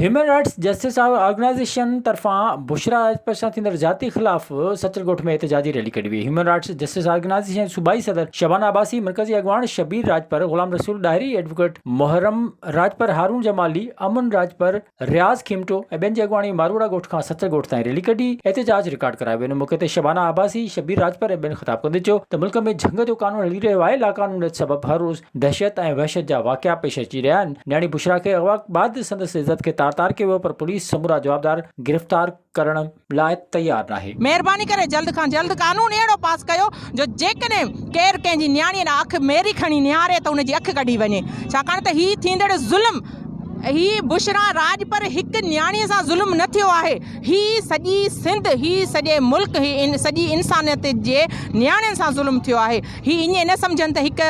Human rights justice organisation طرفان بشريٰ راڄپر سان ٿيندڙ زيادتي خلاف سچل ڳوٺ ۾ احتجاجي ريلي ڪڍي وئي. هيومن رائٽس جسٽس آرگنائيزيشن جي صوبائي صدر شبانه عباسي، مرڪزي اڳواڻ شبير راڄپر، غلام رسول ڏاهري، ايڊووڪيٽ محرم راڄپر، هارون جمالي، امن راڄپر، رياض کيمٽو ۽ ٻين جي اڳواڻي ۾ ماروئڙا ڳوٺ کان سچل ڳوٺ تائين ريلي ڪڍي احتجاج رڪارڊ ڪرايو ويو. ان موقعي تي شبانه عباسي، شبير راڄپر ۽ ٻين خطاب ڪندي چيو ته ملڪ ۾ جهنگ جو قانون هلي رهيو آهي، لاقانونيت سبب هر روز دهشت ۽ وحشت جا واقعا پيش اچي رهيا آهن، نياڻي بشريٰ کي اغوا بعد سندس عزت کي تار تار ڪيو ويو پر پوليس سمورا جوابدار گرفتار ڪرڻ لاء تيار ناهي. مهرباني ڪري جلد کان جلد قانون اهڙو پاس ڪيو جو جيڪڏهن ڪير ڪنهن جي نياڻي ڏانهن اک ميري کڻي نهاري ته ان جي اک ڪڍي وڃي ڇاڪاڻ ته هي ٿيندڙ ظلم هي بشريٰ راڄپر هڪ نياڻي سان ظلم نه ٿيو آهي هي سڄي سنڌ هي سڄي ملڪ هي سڄي انسانيت جي نياڻين سان ظلم ٿيو آهي. هي ائين نه سمجهن ته هڪ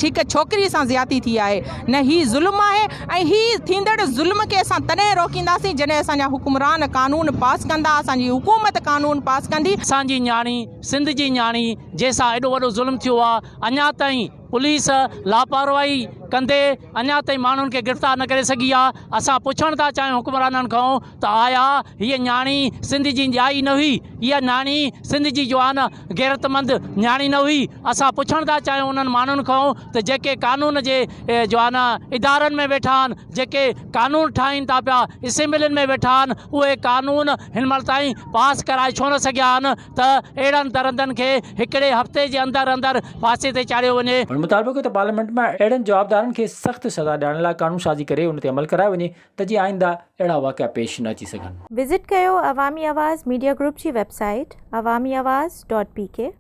هڪ ڇوڪري سان زيادتي ٿي آهي نه هي ظلم آهي ۽ هي ٿيندڙ ظلم کي اسان تڏهن روڪينداسين جڏهن اسان جا حڪمران قانون پاس ڪندا اسان جي حڪومت قانون پاس ڪندي. اسان جي نياڻي سنڌ جي نياڻي جنهن سان ايڏو وڏو ظلم ٿيو آ اڃا تائين پوليس لاپرواهي ڪندي اڃا تائين ماڻهن کي گرفتار نه ڪري سگهي آ اسان پڇڻ ٿا چاهيون حڪمرانن کان ته آيا هيء نياڻي سنڌ جي ڄائي نه هئي؟ اها نياڻي سنڌ جي جوان غيرتمند نياڻي نه هئي؟ اسان پڇڻ ٿا چاهيون انهن ماڻهن کان ته جيڪي قانون جي جوان ادارن ۾ ويٺا آهن، جيڪي قانون ٺاهين ٿا پيا، اسيمبلين ۾ ويٺا آهن، اهي قانون هن مهل تائين پاس ڪرائي ڇو نه سگهيا آهن ته اهڙن درندن کي هڪڙي هفتي جي اندر اندر ڦاسي تي چاڙهيو وڃي. هن مطالبو ڪيو ته پارليامينٽ مان اهڙن جوابدارن کي سخت سزا ڏيارڻ لاء قانون سازي ڪري ان تي عمل ڪرايو وڃي ته جيئن آئنده اهڙا واقعا پيش نه اچي سگهن. وزٽ ڪيو عوامي آواز ميڊيا گروپ جي website Awami Awaz dot P K.